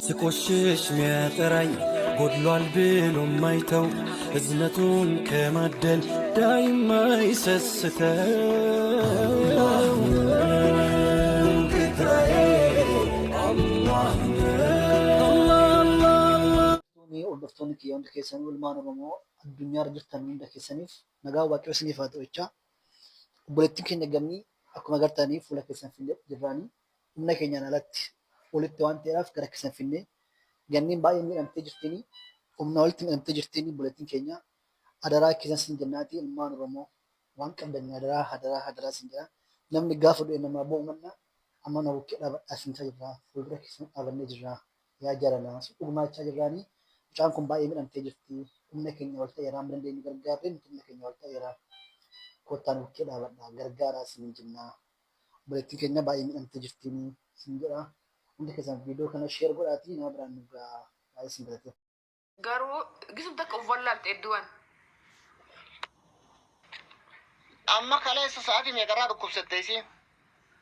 ስቆሽሽ ሚያጠራኝ ጎድሏል ብሎ ማይተው እዝነቱን ከማደል ዳይማ ይሰስተው Ni hordoftoonni kiyya hundi keessanuu ilmaan Oromoo addunyaarra jirtan hunda keessaniif nagaa waaqayyo isiniif haa ta'u jechaa. Obboleettiin keenya gamnii akkuma agartanii fuula keessan finnee jirraanii humna keenyaan alatti olitti waan ta'eedhaaf gara keessan finnee ganniin baay'ee miidhamtee jirtiini humna olitti miidhamtee jirtiini obboleettiin keenya adaraa keessan sin jennaati ilmaan Oromoo waan qabdan adaraa adaraa adaraa sin jedha namni gaafa du'e namaa bo'u manna amma na bukkee dhaabadhaa sin jirra fuuldura keessan dhaabannee jirra yaa jaalala dhugumaa jechaa jirraanii mucaan kun baay'ee miidhamtee jirti humna keenya ol ta'eera amma dandeenyu gargaarree nuti humna keenya ol ta'eera kottaa nu bukkee dhaabadhaa gargaaraa sin jennaa obboleettiin keenya baay'ee miidhamtee jirti sin jedha hundi keessan viidiyoo kana share godhaatii nama biraan nu gahaa baay'ee sin galateeffa. Garuu gisum takka of wallaalte edduwan. Amma kaleessa sa'aatii meeqarraa dhukkubsatte isiin?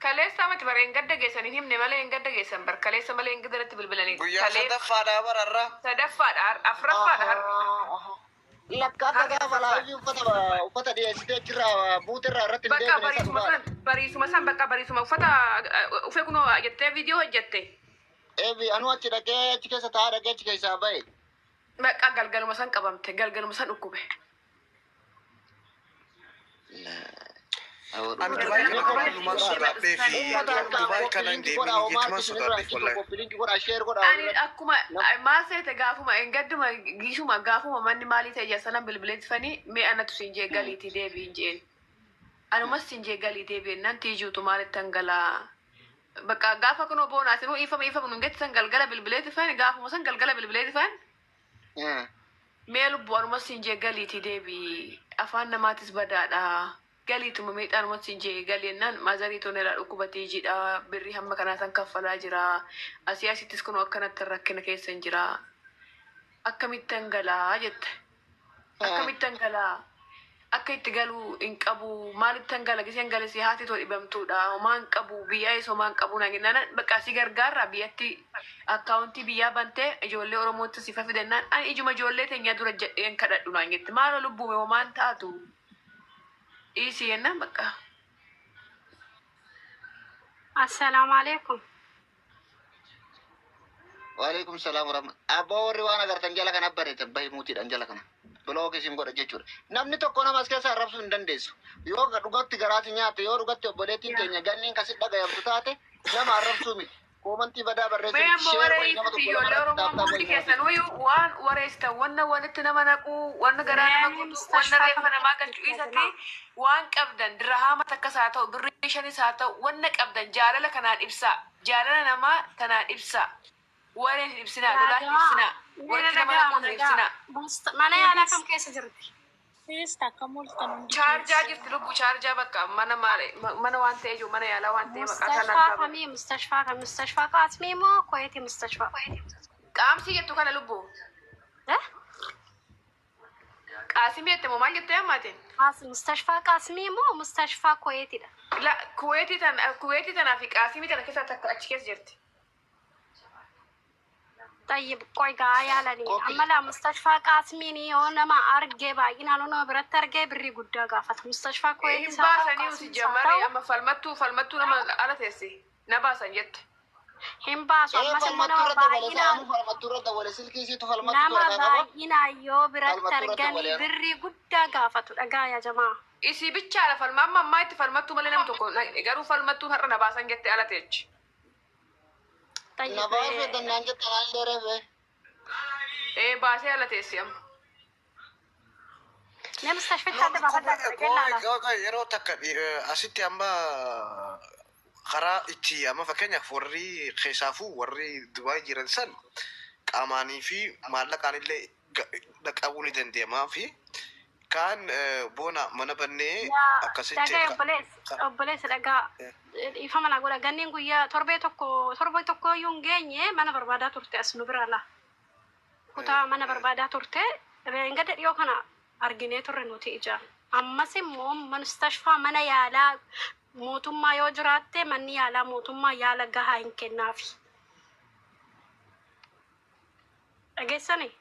Kaleessaa miti bar eengadda geessan hin himne malee eengadda geessan bar kaleessa malee eengadda natti bilbilanii Guyyaa kalee sadaffaadhaa bar har'a. sadaffaadha har afraffaadha har Ahaa. Lakka akka har'a gaafa afraffaadha. laayivii uffata uffata dhiyeessitee achirraa buuterraa irratti hin Bakka deebine isa bariisuma dhugaadha. san bariisuma san bakka bariisuma uffata ufee kunoo jettee viidiyoo hojjette. Eebi anuu achi dhaqee achi keessa taa'aa dhaqee achi keessaa ba'e. Bakka galgaluma san qabamte galgaluma san dhukkube. Ani Dubaay kana deemuun sodaadhee fi Dubaay kana hin deemin jechuun sodaadheef wallahi. Ani akkuma maal seete gaafuma engadduma giishuma gaafuma manni maalii ta'e jasanan bilbileetifanii mee anatu siin jee galiitii deebiin jeen. Anumas siin jee galii deebiin nan tiijuutu maalittan galaa. Bakka gaafa kunoo boonaa sinuu ifama ifama nun getti san galgala bilbileetifan gaafuma san galgala bilbileetifan Mee lubbu anumas siin jee galiitii deebi afaan namaatis badaadha galiituma meexaa anumas siin jee gali jennaan maazarii toon irraa dhukkuba tiijiidha birrii hamma kanaa san kaffalaa jira asii asittis kunoo akkanatti rakkina keessan jira akkamittan galaa jette akkamittan galaa Akka itti galu hin qabu maalittan gala giseen gale si haati too dhibamtuudha homaa hin qabu biyyaayis homaa hin qabu naan jennaan bakka si gargaarra biyyatti akkaawuntii biyyaa bantee ijoollee oromootti si fafidannaan ani ijuma ijoollee teenyaa dura jedheen kadhadhu naan jette maaloo lubbuume homaan taatu dhiisii jennaan bakka. Assalaamu alaikum. Waalaikum salaam warahmatullahi. Abbaa warri waan agartan jala kana bareetan bahi muutiidhaan jala kana. Bilook isin godha jechuudha. Namni tokko nama as keessa arrabsuu hin dandeessu. Yoo dhugatti garaati nyaatte yoo dhugatti obboleettiin teenya ganniin kasi dhagayamtu taate nama arrabsuu miti. Koomantii badaa barreessuu Mee miti. ammoo Sheer waree godhi nama itti tokko lama ijoollee irratti Oromoo taaptaa hundi godhi. keessan uyyuu waan wareessitan wanna walitti nama naquu wanna garaa nama Mee kutu wanna mustashfaa reeffa kam namaa keessa galchu jirti yaa dhiisatti jamaa? waan qabdan dirhaama takkas haa ta'u birrii shanis haa ta'u wanna qabdan jaalala kanaan ibsaa jaalala namaa tanaan ibsaa wareen hin ibsinaa Yaa lolaa hin jamaa ibsinaa mee na walitti nama dhaga'ama naquun hin nagaa. ibsinaa. Mana yaalaa kam keessa jirti? Siista akkam ooltan hundi Chaarjaa keessan. jirti lubbu chaarjaa bakka mana maali mana waan ta'ee jiru mana yaalaa waan ta'ee maqaa isaa Mustashfaa naan baafadhu. kamii mustashfaa kam mustashfaa qaasmii moo koyeeti mustashfaa? Qaamsii jettu kana lubbu. Eh? Qaasimii jette moo maal jettee ammaatiin? Qaas mustashfaa qaasmii moo mustashfaa koyeetidha? La kuweetii tana kuweetii tanaa fi qaasimii tana keessaa takka achi keessa jirti. Xayyib qoy gaa yaalanii Qophii. amma laa mustashfaa qaasmiin yoo nama argee baay'inaan yoo nama biratti argee birrii guddaa gaafata. Mustashfaa Hin koyeetis haa ta'u baasanii usi qaasmiis haa jammarri ta'u amma falmattuu falmattuu nama ala teessi na baasan jette. hin baasu Ee ammas immoo falmattuu nama irra dabale baay'inaan saamuu falmattuu irra dabale silkii isiitu falmattuu nama harkaa qaba. baay'inaan yoo biratti Falmattuu irra arganii dabale anuu. birrii guddaa gaafatu dhagaa yaa jamaa. Isii bichaadha falma amma ammaa itti falmattuu malee nam tokko garuu falmattuun har'a na baasan jette ala teechi. Xayyib Na baasuu eddan naan jette naan illee reefe. Ee baasee ala teessi amma. Mee mustashficha No adda dhukkuba baafadhaa dhaqee ilaala. qoy qoy yeroo takka asitti amma karaa itti amma fakkeenyaaf warri keessaafuu warri Dubaay jiran san qaamaanii fi maallaqaan illee dhaqqabuu ni danda'ama fi kaan boona mana bannee Yaa akkasitti dhaga'i obboleessa obboleessa dhagaa dhiifama naa godha ganneen guyyaa torbee tokko torbee tokko iyyuu hin geenye mana barbaadaa turte as nu bira laa. kutaa mana barbaadaa turte Reengadda dhiyoo kana arginee turre nuti ijaan. Ammas immoo mustashfaa mana yaalaa mootummaa yoo jiraatte manni yaalaa mootummaa yaala gahaa hin kennaafi. Dhageessanii?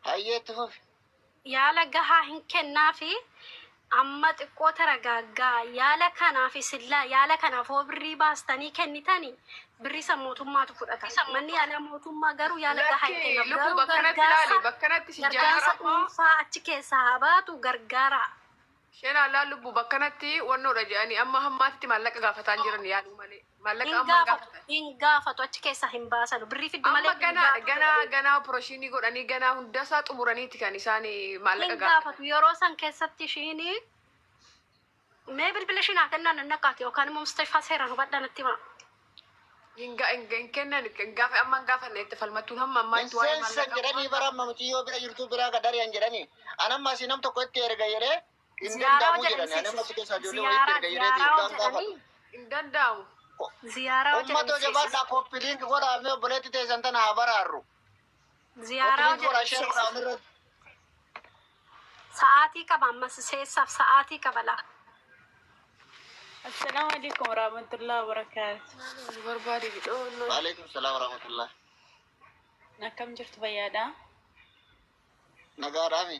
Hayyee, itti fufi. Yaala gahaa hin kennaafi. Amma xiqqoo taragaaggaa. Yaala kanaaf sillaa yaala kanaaf hoo birrii baastanii kennitanii, birrii san mootummaatu fudhata. Manni yaala mootummaa garuu yaala gahaa hin Lakki kennaaf. lubbuu Garuu bakkanatti ilaali gargaarsa bakkanatti si gargaarsa jaarama. dhuunfaa achi keessaa haa baatu, gargaara. Isheen alaa lubbuu bakkanatti wannoodha jedhanii amma hammaatitti maallaqa gaafataa jiran yaaluu malee. Maallaqa Hin amma gaafatu, gaafatan. hin gaafatu, achi keessaa hin baasanu. Birrii fiddu Amma malee hin ganaa gaafatu. ganaa ganaa operation godhanii ganaa hundasaa xumuraniiti kan isaan maallaqa Hin gaafatan. gaafatu. Yeroo san keessatti ishiin mee bilbila ishii naa kennaa, nan naqaati, yookaan immoo Mustafaa seeraan hubadhaa natti hima. Hin kennan, hin gaafa amma hin gaafanne itti falmattuun hamma Hin ammaatti waa'ee seensan maallaqa. jedhanii bara amma muciyyoo bira jirtu biraa gadariyan jedhanii. Anamma asii nam tokko itti erga jedhee hin Ziyaaraa danda'amu jedhanii jedhanii. Anamma seensisa. si keessaa ijoollee walitti Ziyaaraa erga jedheeti ziyaaraa yookaan gaafadhu. jedhanii Hin danda'amu. ziyaaraa Uummatoo jedhanii jabaadhaa, seensisa. copy link godhaa, mee obboleetti teessan tana haa baraarru. Ziyaaraa Copy link godhaa, jedhanii share godhaa seensisa. walirratti. Sa'aatii qaba, ammas seessaaf sa'aatii qaba laa. Assalaamu alaikum warahmatullahi wabarakatuh. Barbaade bidhoonnoo. Waalaikum salaam warahmatullah. Akkam jirtu, fayyaadha? Nagaadhaami.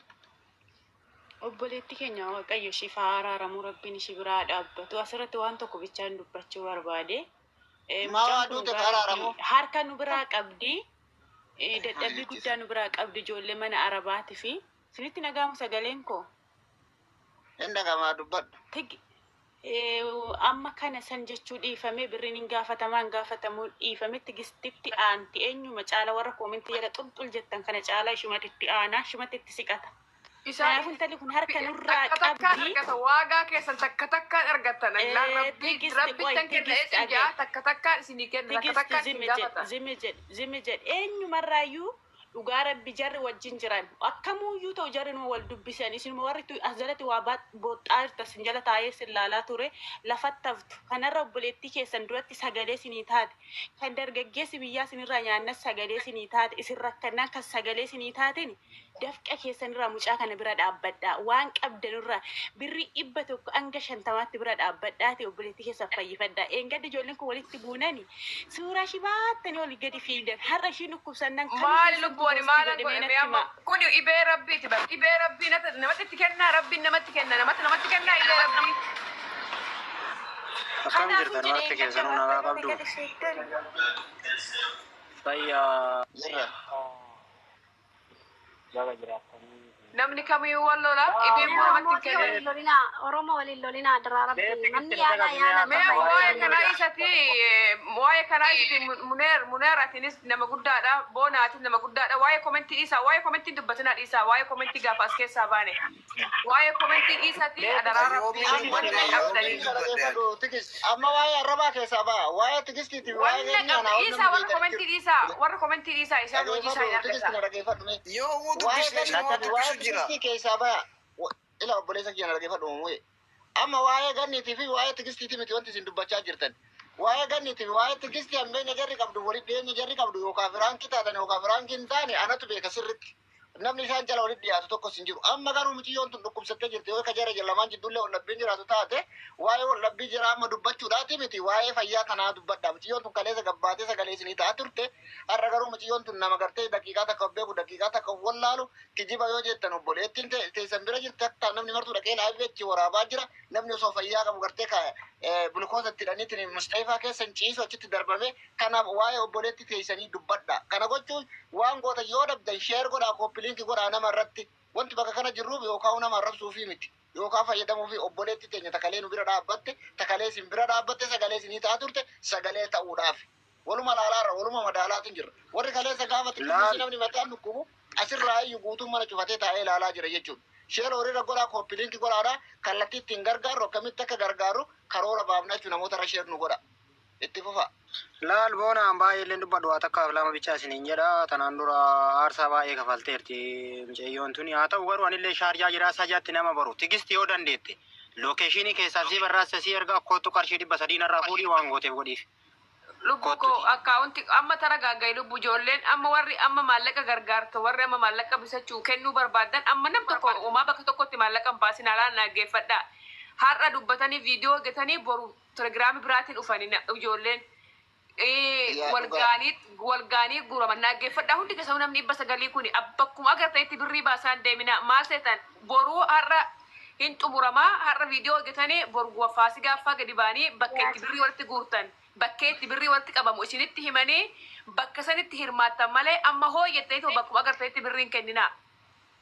Obboleetti keenya Waaqayyo ishii araaramuu, Rabbiin ishii biraa dhaabbatu. Asirratti waan tokko bichaan dubbachuu barbaade. Maa Mucaan waa kun duute dhugaa araaramu? Rabbii harka nu biraa qabdi. Dadhabbii guddaa nu biraa qabdi, ijoollee mana Arabaati fi isinitti nagaamu sagaleen koo. Hin dhagamaa, dubbadhu. Amma kana san jechuu dhiifamee, birriin hin gaafatamaa hin gaafatamuu dhiifame, Tigistitti aanti eenyuma caala, warra comment jala xulxul jettan kana caala ishumatti itti aanaa, ishumatti itti siqata. Isaan Kanaafuu intalli kun harka nurraa takka takkaan qabdi. argata, waagaa keessan takka takkaan argattan. Allah rabbii Tigisti rabbi qoy tan kenna Tigisti eesin dhagaye. jaa takka takkaan isinii kenna, takka Tigisti takkaan isin zime jedh gaafata. zime jedh zime jedh. Eenyumarraayyuu dhugaa Rabbi jarri wajjin jiran akkamuuyyuu ta'u, jarri numa wal dubbisan. Isinuma warri as jalatti waa booxxaa jirta, sin jala taa'ee sin laalaa ture lafatti haftu kanarra. Obboleettii keessan duratti sagalee isinii taate, kan dargaggeessi biyyaa isinirraa nyaannas sagalee isinii taate, isin rakkannaan kan sagalee isinii taateen, dafqa keessanirraa mucaa kana bira dhaabbadhaa. Waan qabdanirraa birrii 100 hanga 50tti bira dhaabbadhaati obboleettii keessan fayyifadhaa. Eengadda ijoolleen kun walitti buunani suuraa ishii baattanii olii gadi fiigdan. Har'a ishiin dhukkubsannaan kamii Maali keessantu lubbuun post maalan godhe? Mee godhe natti amma himaa. kun ibee rabbiiti bar, ibee rabbii namatti itti kennaa, rabbiin namatti kenna, namatti namatti kennaa ibee rabbii. Akkam Kanaafuu jirtan? jedhee Marti eengadda keessanuu nagaa baattanii olii qabdu? gadi fiigdan. Fayyaa Jirra. baga jiraattanii. Namni kamiyyuu wal lola, ibee Mee immoo namatti hin Oromootii kennan. waliin lolinaa, Oromoo waliin lolinaa, diraa Rabbii. Manni yaalaa yaala Mee qofa hin waa'ee kennu. kanaa isati, waa'ee kanaa isati, Muneer, Muneer, atinis nama guddaadha, Boona, atis nama guddaadha. Waa'ee comment dhiisaa, waa'ee comment dubbatinaa dhiisaa, waa'ee comment gaafa as keessaa baane. Waa'ee comment dhiisati adaraa Yoomiin Rabbii Amma dubbadhe? wanna yoomiin qabdanii. dhaggeeffadhu Tigis. Amma waa'ee arrabaa keessaa ba'a. Waa'ee Tigistiiti waa'ee Wanna keenyaa qabda naa wanna dhiisaa, nu warra beektan comment jiru. dhiisaa, warra comment dhiisaa, isaan hojii Dhaggeeffadhu isaanii Tigis, argata. na dhaggeeffadhu mee. Yoo uu Waa'ee dubbisne isinuma ganniiti waa'ee dubbisu jira. Tigistii keessaa ba'a. Ila obboleessa kiyya, na dhaggeeffadhu muumee. Amma waa'ee ganniitii fi waa'ee Tigistiiti miti wanti isin dubbachaa jirtan. Waa'ee ganniitii fi waa'ee Tigistii hammeenya jarri qabdu, walitti dhiyeenya jarri qabdu, yookaan prank taatan yookaan prank hin taane, anatu beeka sirritti. Namni isaan jala walitti dhiyaatu tokkos hin jiru. Amma garuu mucayyoon tun dhukkubsattee jirti. Yoo ka jara lamaan jidduullee wal dhabbiin jiraatu taate, waa'ee wal dhabbii jira amma dubbachuudhaati miti, waa'ee fayyaa kanaa dubbadha. Mucayyoon tun kaleessa gabbaatee sagalee isinii ta'aa turte. Har'a garuu mucayyoon tun nama gartee daqiiqaa takka of beeku, daqiiqaa takka of wallaalu. Kijiba yoo jettan, obboleettiin teessan bira jirti, akka namni martuu dhaqee live achi waraabaa jira. Namni osoo fayyaa qabu gartee ka glucose itti hidhaniitiin Mustafaa keessa hin ciisu achitti darbame. Kanaaf waa'ee obboleettii teessanii dubbadha. Kana gochuun waan goota yoo dhabdan, share godhaa, copy link godhaa nama irratti. Wanti bakka kana jirruuf yookaan nama arrabsuufi miti. Yookaan fayyadamuu fi obboleettii teenya takalee nu bira dhaabbatte, takalee isin bira dhaabbatte, sagalee isinii ta'aa turte, sagalee ta'uudhaaf. Waluma laalaarra, waluma madaalaatiin jirra. Warri kaleessa gaafa xiqqeessi namni mataan dhukkubu asirraa iyyuu guutuun mana cufatee taa'ee ilaalaa jira jechuudha. Share horiirra godhaa, copy link godhaadha. Kallattii ittiin gargaarru, akkamitti akka gargaarru karoora baafna jechuudha, namoota irra share nu godha. Itti fufa. Laal Boonaan, baay'ee illee dubbadhu, waa takkaaf lama bichaa isiniin jedha. Tanaan dura aarsaa baay'ee kafalteerti mucayyoon tuni. Haa ta'u garuu anillee Shaarjaa jiraa sajaatti nama baru. Tigisti, yoo dandeette location keessaa sii barraassa, sii ergaa, kootu, qarshii 300 narraa fuudhii waan gooteef godhiif. Lubbuu koo, account amma tara gaagga'i lubbuu. Ijoolleen amma warri amma maallaqa gargaartu, warri amma maallaqa bisachuu kennuu barbaadan, amma nam tokko uumaa bakka tokkotti maallaqa hin baasin, alaan dhaggeeffadha. Har'a dubbatanii viidiyoo hojjetanii boru telegiraamii biraatiin dhufanii ijoolleen. Yaa Wal dhugaa. gaanii wal gaanii guuraman dhaggeeffadhaa. Hundi keessanuu namni 900 kuni bakkuma agartanitti birrii baasaan deemina. Maal seetan, boruu har'a hin xumuramaa. Har'a viidiyoo hojjetanii boru faasigaa gadi ba'anii bakka itti birrii walitti guurtan, bakkee itti birrii walitti qabamu isinitti himanii bakka sanitti hirmaattan malee, amma hoo jettanii bakkuma agartanitti birrii hin kenninaa.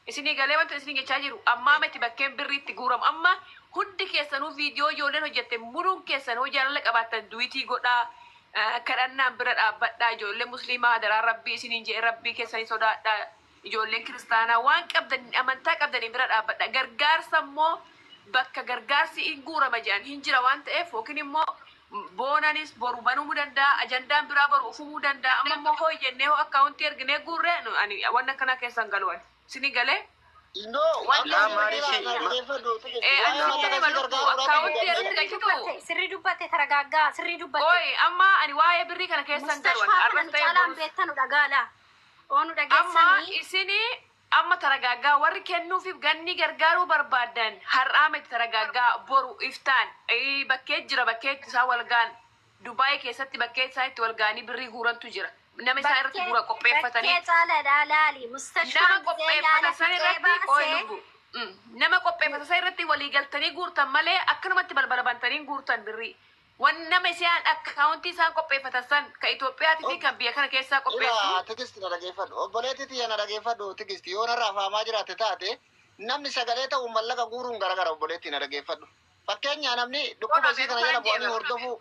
Isinii galee wanta isin jechaa jiru? Ammaa miti bakkeen birrii itti guuramu. Amma hundi keessanuu viidiyoo ijoolleen hojjette muruun keessanuu jaalala qabaattan duwitii godhaa, kadhannaan bira dhaabbadhaa. Ijoollee musliimaa, hadaraa Rabbii isiniin jedhe, Rabbii keessanii sodaadhaa. Ijoolleen kiristaanaa waan qabdan, amantaa qabdaniin bira dhaabbadhaa. Gargaarsa immoo bakka gargaarsi hin guurama jedhan hin jira waan ta'eef, yookiin immoo boonanis boru banuu danda'a, ajandaan biraa boru ufumuu danda'a. Amma immoo hoo jennee hoo akkaawuntii erginee guurree ani wanna akkanaa keessan galuwan isinii galee. No, Wanti akka Maaliif- dhaggeeffadhu. Ani Waa'ee sitti mallaqa hima si lubbu gargaaruudhaaf akkaawuntii irratti galchitu. Sirrii dubbatte, taragaaggaa, sirrii dubbatte. Oi, amma ani waa'ee birrii kana keessan galuwan Mustashfaa kana arras nu ta'e caalaan borus. beektanu dhagaala. Oonu Amma dhageessanii. isini amma taragaaggaa, warri kennuufiif ganni gargaaruu barbaadan har'aa miti, taragaaggaa, boru iftaan bakkee jira, bakkee itti isaan walgaan Dubaayii keessatti bakkee isaan itti walgaanii birrii guurantu jira. Nama isaan irratti guura qopheeffatanii. Bakkee caalaadhaa laali. Nama Mustashfaan gisee qopheeffatan yaala san fixee irratti qoy baasee. lubbu. Nama qopheeffatan san irratti walii galtanii guurtan malee akkanumatti balbala bantanii guurtan birrii. Wan nama isaan akkaawuntii isaan qopheeffatan san kan Itoophiyaatii fi kan biyya kana keessaa qopheessu. Ila Tigisti, na dhageeffadhu. Obboleetti tiyya, na dhageeffadhu Tigisti. Yoo narraa faamaa jiraatte taate, namni sagalee ta'u mallaqa guuruun garagara. Obboleetti, na dhageeffadhu. Fakkeenya namni dhukkuba isii kana jala bu'anii hordofuu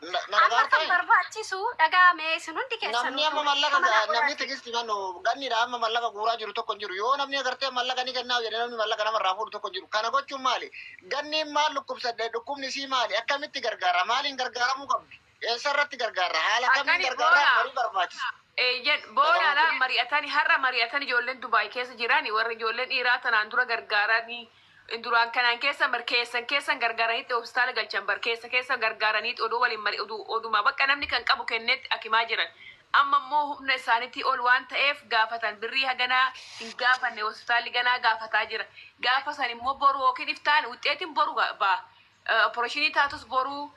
na Amma kan dhagaartaa? barbaachisu dhagaame isin hundi keessanuu. Namni amma mallaqa namni Tigisti mannu ganniidha amma mallaqa guuraa jiru tokko hin jiru. Yoo namni agartee mallaqa ni kennaa jedhe, namni mallaqa namarraa fuudhu tokko hin jiru. Kana gochuun maali? Ganniin maal dhukkubsadhe? Dhukkubni isii maali? Akkamitti gargaara? Maaliin gargaaramuu qabdi? Eessarratti gargaara? Haala kamiin Akkani gargaaraa? boona. Marii barbaachisa. Eeyyan, boonaadha mari'atanii, har'a mari'atan. Ijoolleen Dubaay keessa jiran, warri ijoolleen dhiiraa tanaan dura gargaaranii duraan kanaan keessa bar keessan keessan gargaaraniitti hospitaala galchan, bar keessa keessa gargaaraniitti oduu waliin mari oduu oduma bakka namni kan qabu kennetti akimaa jiran. Amma immoo humna isaaniitti ol waan ta'eef gaafatan. Birrii haganaa hin gaafanne, hospitaalli ganaa gaafataa jira. Gaafa san immoo boru yookiin iftaan wuxxeetiin boru ba'a. Opereeshinii taatus boru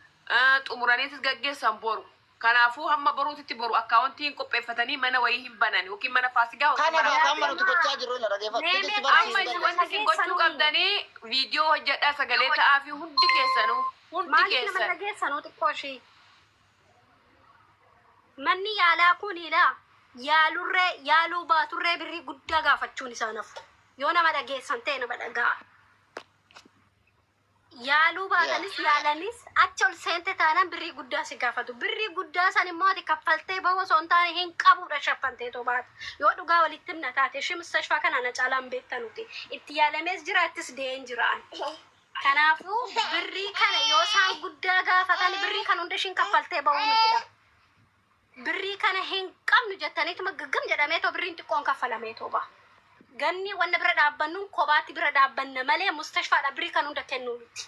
xumuraniitis gaggeessan boru. Kanaafuu hamma boruutitti boru akkaawuntii hin qopheeffatanii mana wayii hin banan, yookiin mana faasigaa yookiin Kana mana kaa kan nuti gochaa jirru na dhageeffadhu. Tigisti Amma barsiisuu isin dandeessa. wanti isin gochuu qabdanii viidiyoo hojjedhaa, sagalee ta'aa fi hundi keessanuu, hundi Maaliif nama keessan. dhageessanuu xiqqoo ishee? Manni yaalaa kun ilaa yaalurree yaaluu baaturree birrii guddaa gaafachuun isaa nafu. Yoo nama dhageessan ta'e nama dhagaa. Yaaluu baatanis yaalanis achi ol seente taanaan birrii guddaa si gaafatu. Birrii guddaa san immoo ati kaffaltee bahuu osoo hin taane hin qabuudha shaffantee too baata. Yoo dhugaa walitti himna taate, ishee mustashfaa kana na caalaan beektanuti. Itti yaalamees jira, ittis dee'een jira ani. Kanaafuu birrii kana yoo isaan guddaa gaafatan, birrii kan hunda ishiin kaffaltee bahuu miti. Birrii kana hin qabnu jettaniituma gaggam jedhamee too birriin xiqqoon kaffalamee too ba'a. Ganni wanna bira dhaabbannuun kophaatti bira dhaabbanna malee mustashfaadha birrii kan hunda kennuu miti.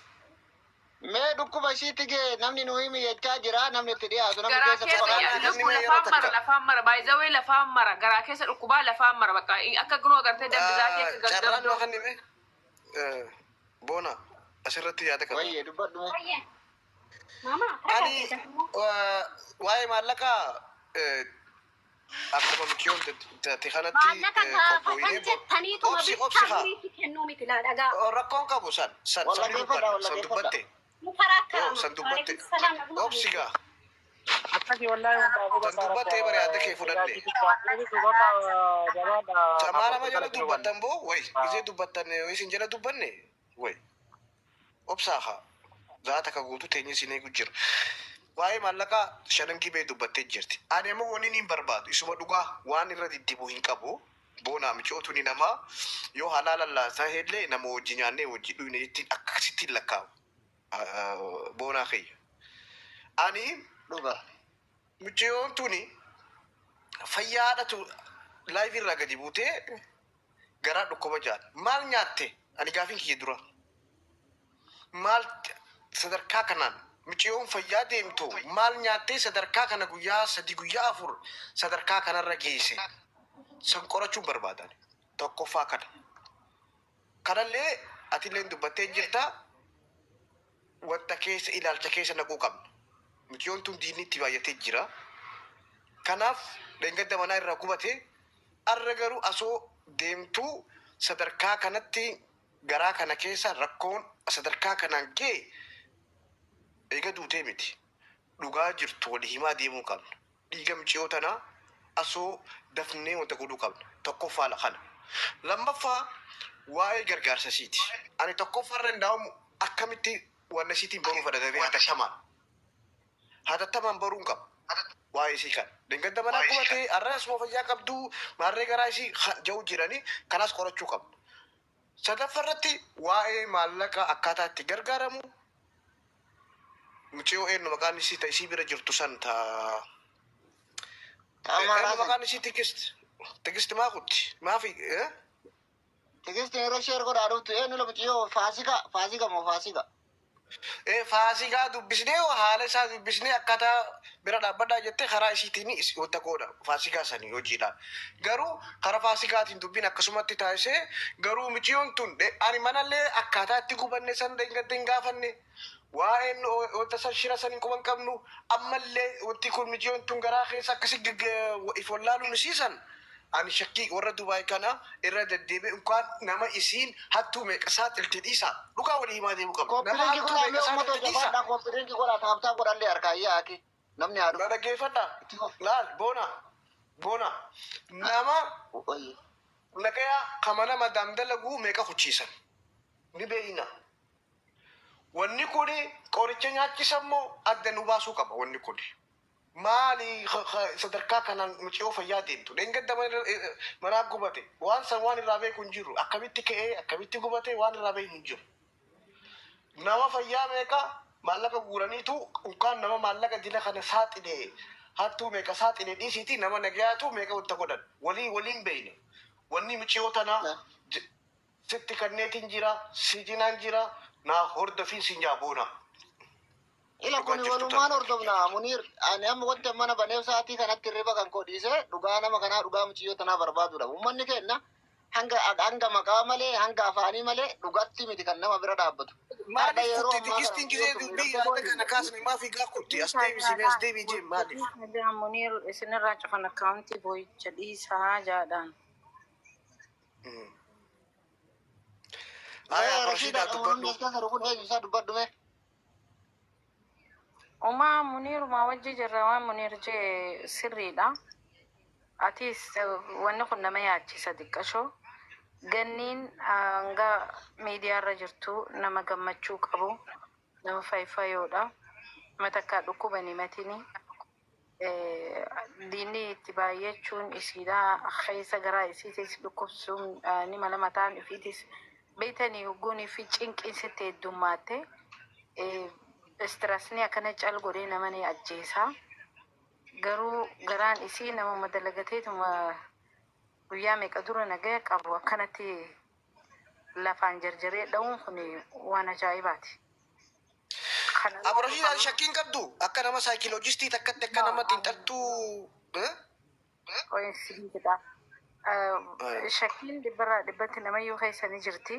Mee dhukkuba ishiitti gee namni nu himi jechaa jira, namni itti dhiyaatu, namni Garaa keessa keessa quba yaa qabu. lubbu Namni yeroo lafaan mara takka. lafaan mara baay'izawee lafaan mara, garaa keessa dhukkubaa lafaan mara, bakka akka gunoo agartee dambizaatii akka Carraan gaggabdoo. nu kennime boona asirratti yaada qaba. Wayyee, dubbadhu mee. Baay'ee. Mama, Ani waa'ee maallaqaa akkuma mikiyoon ta'e kanatti Maallaqa gaafatan qophoofnee jettaniituma obsi obsi bittaa haa biriitti kennuu miti laa dhagaa. Rakkoon qabu san san Walla san geeffadha, dubbanne walla san geeffadha. dubbatte Nu karaa yoo karama. san dubbatte Waalaikum obsi gaa Akkasii wallaahi hundaafuu san dubbattee bare yaada kee fudhadhe. Samaa nama jala dubbattan boo way isee dubbattan isin jala dubbanne way obsaa haa zaata ka guutuu teenye isin eegu jira. Waa'ee maallaqaa shanan gibee dubbattee jirti. Ani ammoo wanni hin barbaadu isuma dhugaa waan irra diddibu hin qabu. Boonaa micootuni ni namaa yoo halaala laataa illee nama wajji nyaannee wajji dhuyne jettiin akkasitti hin lakkaa'u. Boonaa kiyya. Ani Dhuga. mucayyoon tuni fayyaadhatu live irraa gadi buutee garaa dhukkuba jaal. Maal nyaatte? Ani gaafiin kiyya dura. Maal sadarkaa kanaan mucayyoon fayyaa deemtu maal nyaattee sadarkaa kana guyyaa 3, guyyaa 4 sadarkaa kanarra geesse? San qorachuun barbaadan. Tokkoffaa kana. Kanallee atillee dubbattee jirta, wanta keessa ilaalcha keessa naquu qabna. Mucayyoon tun diinni itti baay'atee jira. Kanaaf dheengadda manaa irraa gubate, arra garuu asoo deemtuu sadarkaa kanatti garaa kana keessa rakkoon sadarkaa kanaan ga'e eega duutee miti. Dhugaa jirtu wali himaa deemuu qabna. Dhiiga miciyoo tanaa asoo dafnee wanta godhuu qabna. Tokkoffaa kana. Lammaffaa waa'ee gargaarsa isiiti. Ani tokkoffaarra ndaa'umu akkamitti wanna isiitiin baruu fedha dafee hatattamaan. Hatattamaan baruun qaba. Waa'ee isii kana. Dheengadda manaa gubatee har'a asuma fayyaa qabduu maarree garaa isii ja'u jiranii kanas qorachuu qabna. Sadaffaa irratti waa'ee maallaqa akkaataa itti gargaaramu mucayyoo eenyu maqaan isii ta isii bira jirtu san ta Ta amaaraa eenyu san. Maqaan isii Tigist, Tigist maa kutti maafi eh? Tigistiin irra share godhaa dhuftu eenyu la mucayyoo Faasika, Faasika moo Faasika? Faasikaa dubbisnee, haala isaa dubbisnee, akkaataa bira dhaabbadhaa jettee karaa isiitiin wanta godha Faasikaa sanii hojiidhaan. Garuu karaa Faasikaatiin dubbiin akkasumatti taasisee garuu mucayyoon tun ani manallee akkaataa itti gubanne san dheengadde hin gaafanne. Waa'een wanta san shira san hin quban qabnu. Ammallee wanti kun mucayyoon tun garaa keessa akkasi if wallaaluun isiisan ani shakkii warra Dubaay kana irra deddeebi'e unkaan nama isiin hattuu meeqa saaxilti dhiisa. Dhugaa walii himaa deemuu qabna. Nama Copy link hattuu godhaa meeqa mee uummata saaxilti dhiisa. jabaadhaa, copy link godhaa, tap tap godhallee harkaa yaaki namni haa Na dhufu. dhaggeeffadha. Itti fufi. Laal boona boona nama Wayyi. nagayaa kama nama daam dalaguu meeqa kuchiisan ni beeyna. Wanni kuni qoricha nyaachisammoo adda nu baasuu qaba wanni kuni. Maali sadarkaa kanaan mucayyoo fayyaa deemtu? Dheengadda manaa gubate. Waan san waan irraa beeku hin jiru. Akkamitti ka'ee akkamitti gubate waan irraa beeku hin jiru. Nama fayyaa meeqa maallaqa guuraniitu unkaan nama maallaqa dila kana saaxile hattuu meeqa saaxile dhiisiiti nama nagayaatu meeqa wanta godhan walii waliin beeyna. Wanni mucayyoo tanaa sitti kanneetiin jira, si jinaan jira, naa hordofiin sin jaaboona. Ila Dhugaa kuni jirtu walumaan tana. Hordofna Muniir, ani amma wanta mana baneef sa'aatii kanatti hirriba kan koo dhiisee dhugaa nama kanaa, dhugaa mucayyoo tanaa barbaadudha. Uummanni keenya hanga hanga maqaa malee, hanga afaanii malee dhugatti miti kan nama bira dhaabbatu. Har'a Maaliif yeroo kutti ammaa kana Tigistiin gisee mucayyoon tun dubbii miidhamtee yaada boo'ii. kana kaasne maaf hiikaa kutti as deebisi mee as deebii jee maaliif? Muniir isinirraa cufan akkaawuntii boo'icha dhiisaa jaadhaan. Aya Mee Rashiidaa Rashiidaa namni dubbadhu. as keessa jiru kun eenyu isaa dubbadhu mee. Umaa Muniirumaa wajji jirra, waan Muniir jee sirriidha. Atis wanni kun nama yaachisa xiqqashoo. Ganniin hanga miidiyaarra jirtu nama gammachuu qabu, nama fayfayoodha. Nama takkaa dhukkuba himatini. Diinni itti baay'achuun isiidha. Keessa garaa isiitis dhukkubsuun ni mala, mataan ifiitis beeytanii hogguunii fi cinqiin sitti heddummaate stressni akkana cal godhee nama ni ajjeesa. Garuu garaan isii namuma dalagateetuma guyyaa meeqa dura nagaya qabu akkanatti lafaan jarjaree dha'uun kun waan ajaa'ibaati. Kana Abu Rashiidaan shakkiin qabdu akka nama saayikoloojistii takkatti akka nama xiinxaltuu eh? Qo'insiidha. Shakkiin dhibbarraa dhibbatti namayyuu keessa ni jirti.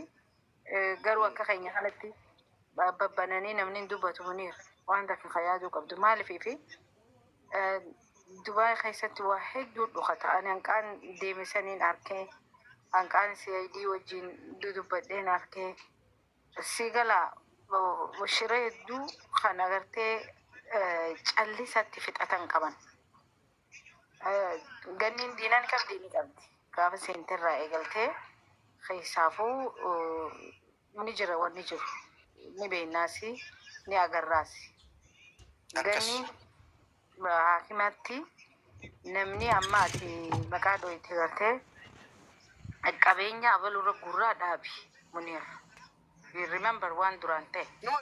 Garuu akka keenya kanatti babbananii namni hin dubbatu Muniir. Waan takka yaaduu qabdu. Maaliif fi Dubaay keessatti waa hedduu dhokata. Ani hanqaan deeme saniin arkee, hanqaan CID wajjin dudubbadheen arkee. Si gala shira hedduu kan agartee callisatti fixatan qaban. Ganniin diinaan qabdi ni qabdi. Gaafa seenterraa eegaltee keessaafuu ni jira wanni jiru. Ni beeknaasi, ni agarraasi. Akkas. Ganniin haakimatti namni amma ati maqaa dhoyite gartee qabeenya abalurra gurraa dhaabi Muniir. You remember waan duraan ta'e. Numa